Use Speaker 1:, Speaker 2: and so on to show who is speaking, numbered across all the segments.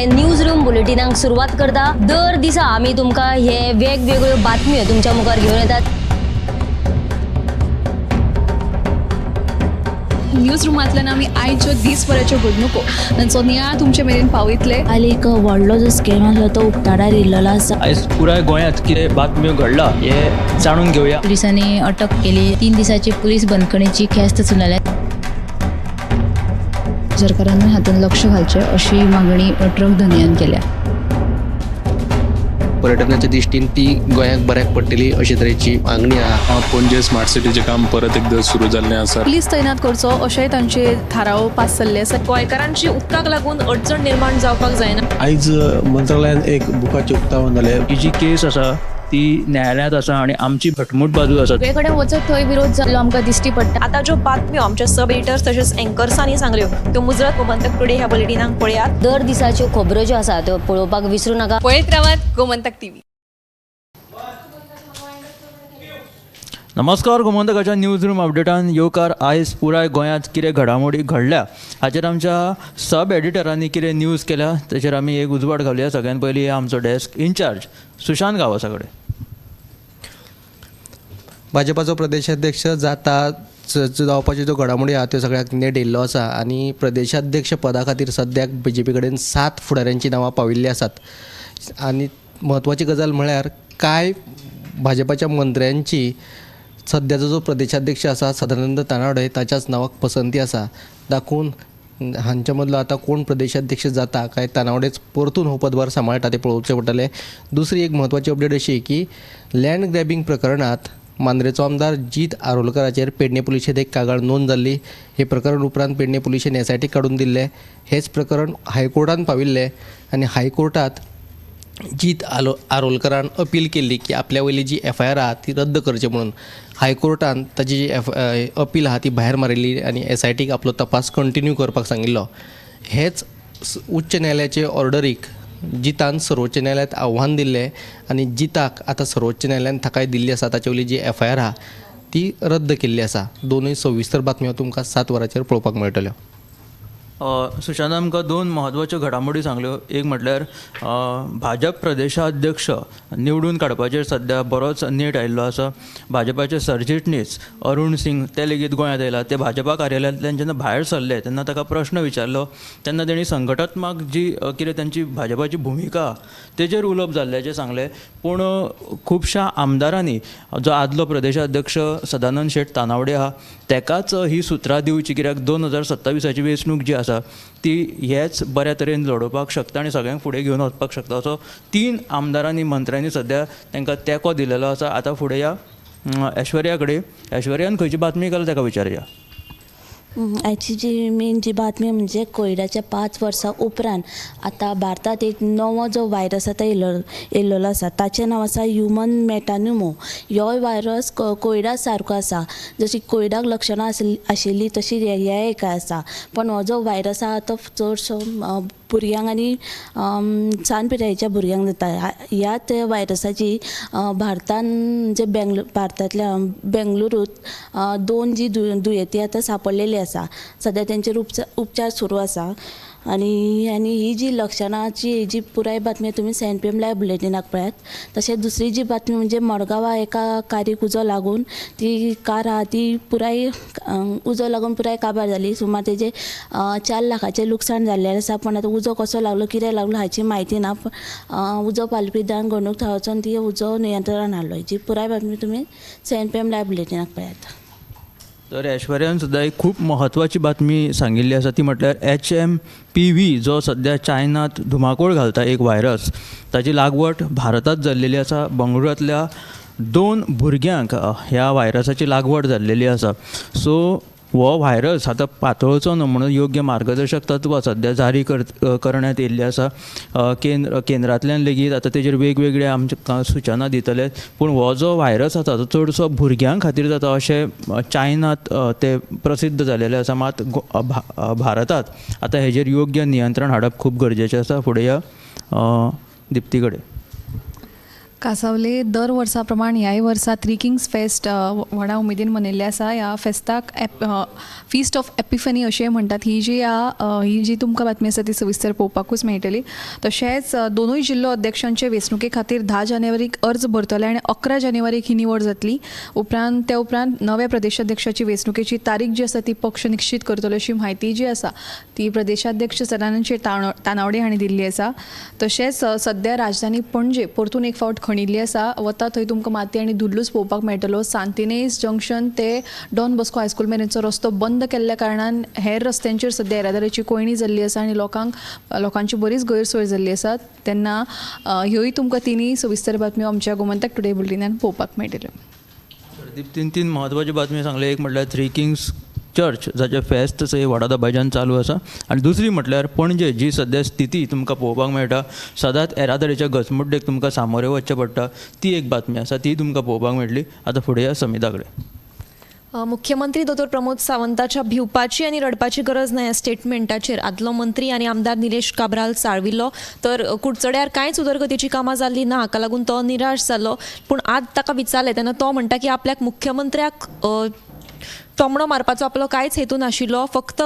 Speaker 1: News room बुलेटिनाक सुरवात करता. दर दिसा आमी तुमकां हे वेगवेगळ्यो बातम्यो तुमच्या मुखार घेवन येतात.
Speaker 2: न्यूज रुमांतल्यान आमी आयच्यो दीसभराच्यो घडणुको तांचो नियाळ तुमचे मेरेन पावयतले.
Speaker 3: काल एक व्हडलो जो स्कॅम आसलो तो उक्ताडार येयल्लो आसा.
Speaker 4: आयज पुराय गोंयांत कितें बातम्यो घडला हे जाणून घेवया.
Speaker 5: पुलिसांनी अटक केली. 3 दिसाची पुलीस बंदखणीची ख्यास्त सुनायल्या.
Speaker 6: सरकारान हातूंत लक्ष घालचें अशी मागणी ट्रक धनयान केल्या.
Speaker 7: पर्यटनाच्या दृश्टीन ती गोंयाक बऱ्याक पडटली अशे तरेची मागणी आहा.
Speaker 8: पणजे स्मार्ट सिटीचें काम परत एकदां सुरू जाल्लें आसा.
Speaker 2: पुलीस तैनात करचो अशेंय तांचे थाराव पास जाल्ले आसा.
Speaker 9: गोंयकारांची उदकाक लागून अडचण निर्माण जावपाक जायना.
Speaker 10: आयज मंत्रालयान एक बुकाचें उक्तावण जालें.
Speaker 4: ही जी केस आसा ती न्यायालयांत आसा आनी आमची घटमूट बाजू आसा.
Speaker 5: सगळे कडेन वचत थंय विरोध जाल्लो आमकां दिश्टी पडटा.
Speaker 9: आतां ज्यो बातम्यो आमच्या सब एडिटर्स तशेंच एंकर्सांनी सांगल्यो त्यो मुजरत गोमंतक टुडे ह्या बुलेटिनाक पळयात.
Speaker 1: दर दिसाच्यो खबरो ज्यो आसा त्यो पळोवपाक विसरूं नाका.
Speaker 2: पळयत रावात गोमंतक टीव्ही.
Speaker 4: नमस्कार, गोमंतकाच्या न्यूज रूम अपडेटान येवकार. आयज पुराय गोंयांत कितें घडामोडी घडल्या हाचेर आमच्या सब एडिटरांनी कितें न्यूज केल्या ताचेर आमी एक उजवाड घालुया. सगळ्यान पयलीं आमचो डेस्क इन्चार्ज सुशांत गांवसा कडेन.
Speaker 7: भाजपाचो प्रदेशाध्यक्ष जाता जावपाच्यो ज्यो घडामोडी आहा त्यो सगळ्याक नेट येयल्लो आसा आनी प्रदेशाध्यक्ष पदा खातीर सद्याक बी जे पी कडेन 7 फुडाऱ्यांचीं नांवां पाविल्लीं आसात. आनी म्हत्वाची गजाल म्हळ्यार कांय भाजपाच्या मंत्र्यांची सद्याचो जो प्रदेशाध्यक्ष आसा सदानंद तानावडे ताच्याच नांवाक पसंती आसा. दाखोवन हांच्या मदलो आतां कोण प्रदेशाध्यक्ष जाता काय तानावडेच परतून हो पदभार सांबाळटा तें पळोवचें पडटलें. दुसरी एक म्हत्वाची अपडेट अशी की लँड ग्रॅबींग प्रकरणांत मांद्रेचो आमदार जीत आरोलकराचेर पेडणे पुलिशेंत एक कागाळ नोंद जाल्ली. हे प्रकरण उपरांत पेडणे पुलिशेन एस I T काडून दिल्लें. हेच प्रकरण हायकोर्टान पाविल्लें आनी हायकोर्टांत जीत आरोलकरान अपील केल्ली की आपल्या वयली जी एफ I R आहा ती रद्द करची म्हणून. हायकोर्टान ताजी जी एफ अपील आहा ती भायर मारिल्ली आनी एस I टीक आपलो तपास कंटिन्यू करपाक सांगिल्लो. हेच उच्च न्यायालयाचे ऑर्डरीक जितान सर्वोच्च न्यायालयांत आव्हान दिल्लें आनी जिताक आतां सर्वोच्च न्यायालयान थाकाय दिल्ली आसा. ताचे वयली जी एफ I R आहा ती रद्द केल्ली आसा. दोनूय सविस्तर बातम्यो तुमकां 7 वरांचेर पळोवपाक मेळटल्यो.
Speaker 4: सुशांत, आमकां 2 म्हत्वाच्यो घडामोडी सांगल्यो. एक म्हटल्यार भाजप प्रदेशाध्यक्ष निवडून काडपाचेर सद्या बरोच नेट आयिल्लो आसा. भाजपाचे सरचिटणीस अरुण सिंग ते लेगीत गोंयांत आयला. ते भाजपा कार्यालयांतल्यान जेन्ना भायर सरले तेन्ना ताका प्रश्न विचारलो तेन्ना तेणी संघटनात्मक जी कितें तांची भाजपाची भुमिका तेजेर उलोवप जाल्ल्याचें सांगलें. पूण खुबश्या आमदारांनी जो आदलो प्रदेशाध्यक्ष सदानंद शेट तानावडे आहा तेकाच ही सुत्रां दिवची, कित्याक 2027 वेंचणूक जी आसा ती हेच बऱ्या तरेन लडोवपाक शकता आनी सगळ्यांक फुडें घेवन वचपाक शकता. सो 3 आमदारांनी मंत्र्यांनी सद्या तांकां तेंको दिलेलो आसा. आतां फुडें या ऐश्वर्या कडेन. ऐश्वर्यान खंयची बातमी केल्या ताका विचारया.
Speaker 3: आयची जी मेन जी बातमी म्हणजे कोविडाच्या 5 वर्सां उपरांत आतां भारतांत एक नवो जो व्हायरस आतां येयल्लो आसा ताचें नांव आसा ह्युमन मेटान्युमो. ह्यो व्हायरस कोविडा सारको आसा. जशी कोविडाक लक्षणां आशिल्लीं तशी ह्या हेका आसा. पण हो जो व्हायरस आहा तो चडसो भुरग्यांक आनी सान पिरायेच्या भुरग्यांक जाता. ह्याच व्हायरसाची भारतान म्हणजे भारतांतल्या बेंगलुरूत 2 जी दुयेंती आतां सापडलेली आसा. सद्या तेंचेर उपचार सुरू आसा. आनी आनी ही जी लक्षणाची ही जी पुराय बातमी तुमी 7 PM live बुलेटिनाक पळयात. तशेंच दुसरी जी बातमी म्हणजे मडगांवा एका कारीक उजो लागून ती कार आहा ती पुराय उजो लागून पुराय काबार जाली. सुमार तेजें 4 लाखाचें लुकसाण जाल्लें आसा. पण आतां उजो कसो लागलो कितें लागलो हाची म्हायती ना. उजो पालपी दळान घडणूक थंय वचोन ती उजो नियंत्रणान हाडलो. ही पुराय बातमी तुमी 7 PM live बुलेटिनाक पळयात.
Speaker 4: तर ऐश्वर्यान सुद्दां एक खूब म्हत्वाची बातमी सांगिल्ली आसा ती म्हटल्यार HMPV जो सद्या चायनात धुमाकूळ घालता एक व्हायरस ताची लागवड भारतांत जाल्लेली आसा. बंगळुरांतल्या 2 भुरग्यांक ह्या व्हायरसाची लागवड जाल्लेली आसा. सो हो व्हायरस आतां पातळचो न्हू म्हणून योग्य मार्गदर्शक तत्वां सद्या जारी करण्यात येयल्ली आसा. केंद्रांतल्यान लेगीत आतां तेजेर वेगवेगळे आमकां सुचना दितले. पूण हो जो व्हायरस आसा तो चडसो भुरग्यां खातीर जाता अशें चायनात ते प्रसिद्ध जालेलें आसा. मात भारतांत आतां हेजेर योग्य नियंत्रण हाडप खूब गरजेचें आसा. फुडें या दिप्ती कडेन.
Speaker 2: कासावले दर वर्सा प्रमाण ह्याय वर्सा थ्री किंग्स फेस्ट व्हडा उमेदीन मनयल्लें आसा. ह्या फेस्ताक फिस्ट ऑफ एपिफनी अशें म्हणटात. ही जी ही जी तुमकां बातमी आसा ती सविस्तर पळोवपाकूच मेळटली. तशेंच दोनूय जिल्लो अध्यक्षांचे वेंचणुके खातीर 10 जानेवारीक अर्ज भरतले आनी 11 जानेवारीक ही निवड जातली. उपरांत त्या उपरांत नव्या प्रदेशाध्यक्षाची वेंचणुकेची तारीख जी आसा ती पक्ष निश्चीत करतलो अशी म्हायती जी आसा ती प्रदेशाध्यक्ष सदानंद शेट तानावडे हांणी दिल्ली आसा. तशेंच सद्या राजधानी पणजे परतून एक फावट खणिल्ली आसा. वता थंय तुमकां माती आनी धुल्लूच पळोवपाक मेळटलो. सांतिनेज जंक्शन ते डॉन बॉस्को हायस्कूल मेरेनचो रस्तो बंद केल्ल्या कारणान हेर रस्त्यांचेर सद्या येरादारीची कोंयडी जाल्ली आसा आनी लोकांची बरीच गैरसोय जाल्ली आसा. तेन्ना ह्योय तुमकां तिनूय सविस्तर बातम्यो आमच्या गोमंतक टुडे बुलेटिनान पळोवपाक मेळटल्यो.
Speaker 4: प्रदीप, तीन तीन म्हत्वाच्यो बातम्यो सांगल्यो. एक म्हटल्यार थ्री किंग्स चर्च जाचें फेस्त थंय व्हडा दबाज्यान चालू आसा, आनी दुसरी म्हटल्यार पणजे जी सद्या स्थिती तुमकां पळोवपाक मेळटा, सदांच येरादारीच्या घसमुड्डेक तुमकां सामोरें वचचें पडटा, ती एक बातमी आसा, ती तुमकां पळोवपाक मेळटली. आतां फुडें या समिता कडेन.
Speaker 9: मुख्यमंत्री दोतोर प्रमोद सावंताच्या भिवपाची आनी रडपाची गरज ना ह्या स्टेटमेंटाचेर आदलो मंत्री आनी आमदार निलेश काब्राल चाळविल्लो. तर कुडचड्यार कांयच उदरगतीची कामां जाल्ली ना, हाका लागून तो निराश जाल्लो. पूण आज ताका विचारलें तेन्ना तो म्हणटा की आपल्याक मुख्यमंत्र्याक टोमणो मारपाचो आपलो कांयच हेतू नाशिल्लो, फक्त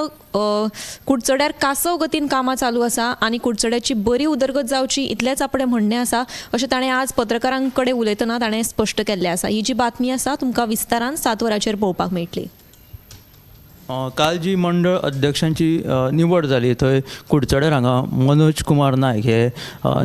Speaker 9: कुडचड्यार कासव गतीन कामां चालू आसा आनी कुडचड्याची बरी उदरगत जावची इतलेंच आपणें म्हणणें आसा अशें ताणें आज पत्रकारां कडेन उलयतना ताणें स्पश्ट केल्लें आसा. ही जी बातमी आसा तुमकां विस्तारान 7 वरांचेर पळोवपाक मेळटली.
Speaker 4: काल जी मंडळ अध्यक्षांची निवड जाली थंय कुडचड्यार हांगा मनोज कुमार नायक हे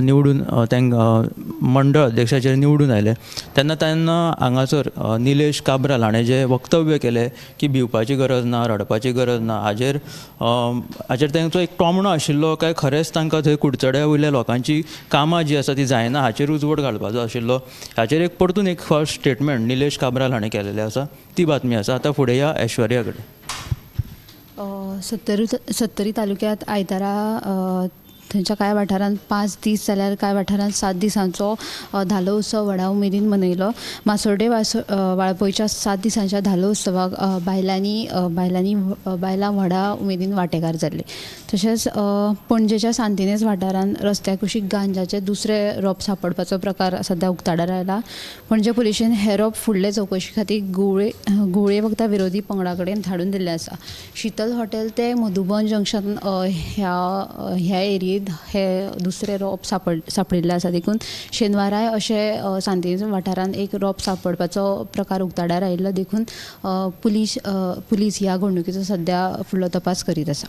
Speaker 4: निवडून तांकां मंडळ अध्यक्षाचेर निवडून आयले. तेन्ना तेन्ना हांगासर निलेश काब्राल हाणें जें वक्तव्य केलें की भिवपाची गरज ना, रडपाची गरज ना, हाजेर हाजेर तांचो एक टोमणो आशिल्लो काय खरेंच तांकां थंय कुडचड्या वयल्या लोकांची कामां जीं आसा ती जायना हाचेर उजवड घालपाचो आशिल्लो. हाचेर एक परतून एक फर्स्ट स्टेटमेंट निलेश काब्राल हाणें केलेलें आसा, ती बातमी आसा. आतां फुडें या ऐश्वर्या कडेन.
Speaker 6: सत्तरी तालुक्यांत आयतारा थंयच्या कांय वाठारांत 5 दीस जाल्यार कांय वाठारांत 7 दिसांचो धालो उत्सव व्हडा उमेदीन मनयलो. मासोर्डे वाळपयच्या 7 दिसांच्या धालो उत्सवाक बायलां व्हडा उमेदीन वांटेकार जाल्लीं. तशेंच पणजेच्या सांतिनेज वाठारांत रस्त्या कुशीक गांजाचे दुसरे रोप सांपडपाचो प्रकार सद्या उक्ताडार आयला. पणजे पुलिशेन हे रोप फुडले चवकशी खातीर घुंवळे वखदां विरोधी पंगडा कडेन धाडून दिल्लें आसा. शीतल हॉटेल ते मधुबन जंक्शन ह्या एरियेंत हे दुसरे रोप सांपडिल्ले आसा. देखून शेनवाराय अशें सांतिनेज वाठारांत एक रोप सांपडपाचो प्रकार उक्ताडार आयिल्लो. देखून पुलीस ह्या घडणुकेचो सद्या फुडलो तपास करीत आसा.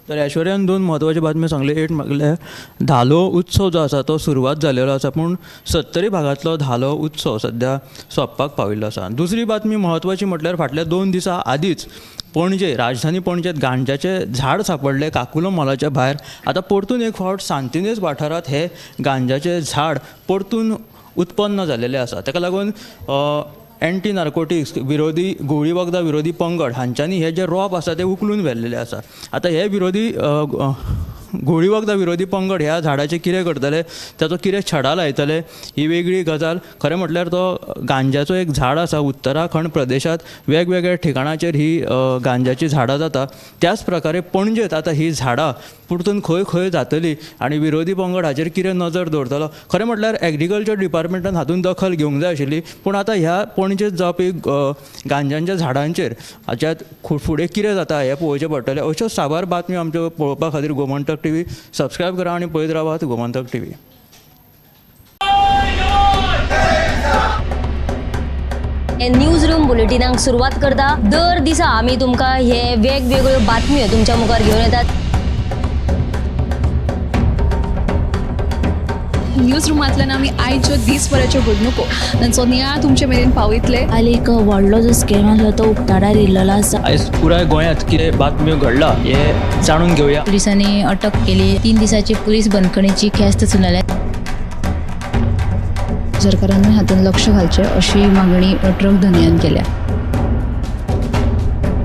Speaker 4: तर ऐश्वर्यान 2 म्हत्वाच्यो बातम्यो सांगल्यो. एक म्हळ्यार धालो उत्सव जो आसा तो सुरवात जालेलो आसा, पूण सत्तरी भागांतलो धालो उत्सव सद्या सोंपपाक पाविल्लो आसा. दुसरी बातमी म्हत्वाची म्हटल्यार फाटल्या 2 दिसां आदींच पणजे, राजधानी पणजेंत गांजाचें झाड सांपडलें काकुलो मॉलाच्या भायर. आतां परतून एक फावट सांतिनेज वाठारांत हे गांजाचें झाड परतून उत्पन्न जालेलें आसा. ताका लागून एंटी नार्कोटिक्स विरोधी घुंवळी वखदां विरोधी पंगड हांच्यांनी हे जे रोप आसा ते उखलून व्हेल्लेले आसा. आतां हे विरोधी घुंवळी वखदां विरोधी पंगड ह्या झाडाचें कितें करतले, ताचो कितें छडा लायतले ही वेगळी गजाल. खरें म्हटल्यार तो गांजाचो एक झाड आसा. उत्तराखंड प्रदेशांत वेगवेगळ्या ठिकाणाचेर ही गांजाचीं झाडां जाता. त्याच प्रकारे पणजेंत आतां ही झाडां परतून खंय खंय जातली आनी विरोधी पंगड हाचेर कितें नजर दवरतलो. खरें म्हटल्यार एग्रीकल्चर डिपार्टमेंटान हातूंत दखल घेवंक जाय आशिल्ली, पूण आतां ह्या पणजेंत जावपी गांजांच्या झाडांचेर हाच्यात फुडें कितें जाता हें पळोवचें पडटलें. अश्यो साबार बातम्यो आमच्यो पळोवपा खातीर गोमंतक टीव्ही सबस्क्रायब करा आनी पळयत रावात गोमंतक टीव्ही.
Speaker 1: न्यूज रूम बुलेटिनाक सुरवात करता. दर दिसा आमी तुमकां हे वेगवेगळ्यो बातम्यो तुमच्या मुखार घेवन येतात.
Speaker 2: न्यूज रुमांतल्यान आमी आयच्यो दीसभराच्यो घडणुको तांचो नियाळ तुमचे मेरेन पावयतले.
Speaker 3: काल एक व्हडलो जो स्कॅम आसलो तो उक्ताडार येयल्लो आसा.
Speaker 4: आयज पुराय गोंयांत कितें बातम्यो घडला हें जाणून घेवया.
Speaker 5: पुलिसांनी अटक केली. 3 दिसाची पुलीस बंदखणीची ख्यास्त सुनायल्या.
Speaker 6: सरकारान हातूंत लक्ष घालचें अशी मागणी ट्रक धनयान केल्या.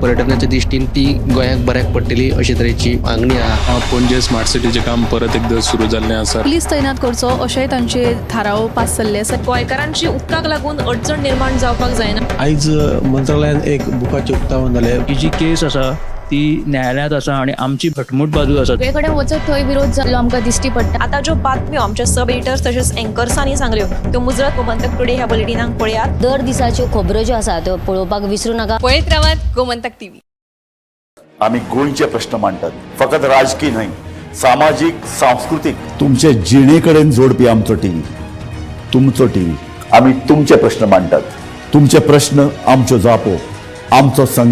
Speaker 7: पर्यटनाच्या दृश्टीन ती गोंयाक बऱ्याक पडटली अशे तरेची मागणी आहा.
Speaker 8: पणजे स्मार्ट सिटीचें काम परत एकदां सुरू जाल्लें आसा.
Speaker 2: पुलीस तैनात करचो अशेंय तांचे थाराव पास जाल्ले आसा.
Speaker 9: गोंयकारांची उदकाक लागून अडचण निर्माण जावपाक जायना.
Speaker 10: आयज मंत्रालयान एक बुकाचें उक्तावण जालें.
Speaker 4: ही जी केस आसा ती न्यायालयांत आसा आनी आमची घटमूट बाजू आसा.
Speaker 5: सगळे कडेन वचत थंय विरोध जाल्लो आमकां दिश्टी पडटा.
Speaker 9: आतां ज्यो बातम्यो आमच्या सब एडिटर्स तशेंच एंकर्सांनी सांगल्यो त्यो मुजरत गोमंतक टुडे ह्या बुलेटिनाक पळयात.
Speaker 1: दर दिसाच्यो खबरो ज्यो आसा त्यो पळोवपाक विसरू नाका.
Speaker 2: पळयत रावात गोमंतक टीव्ही.
Speaker 11: आमी गोंयचे प्रश्न मांडटात, फकत राजकी न्हय, सामाजीक, सांस्कृतीक, तुमचे जिणे कडेन जोडपी आमचो टीव्ही, तुमचो टीव्ही. आमी तुमचे प्रश्न मांडटात, तुमचे प्रश्न आमच्यो जापो, आमचो संघर्श.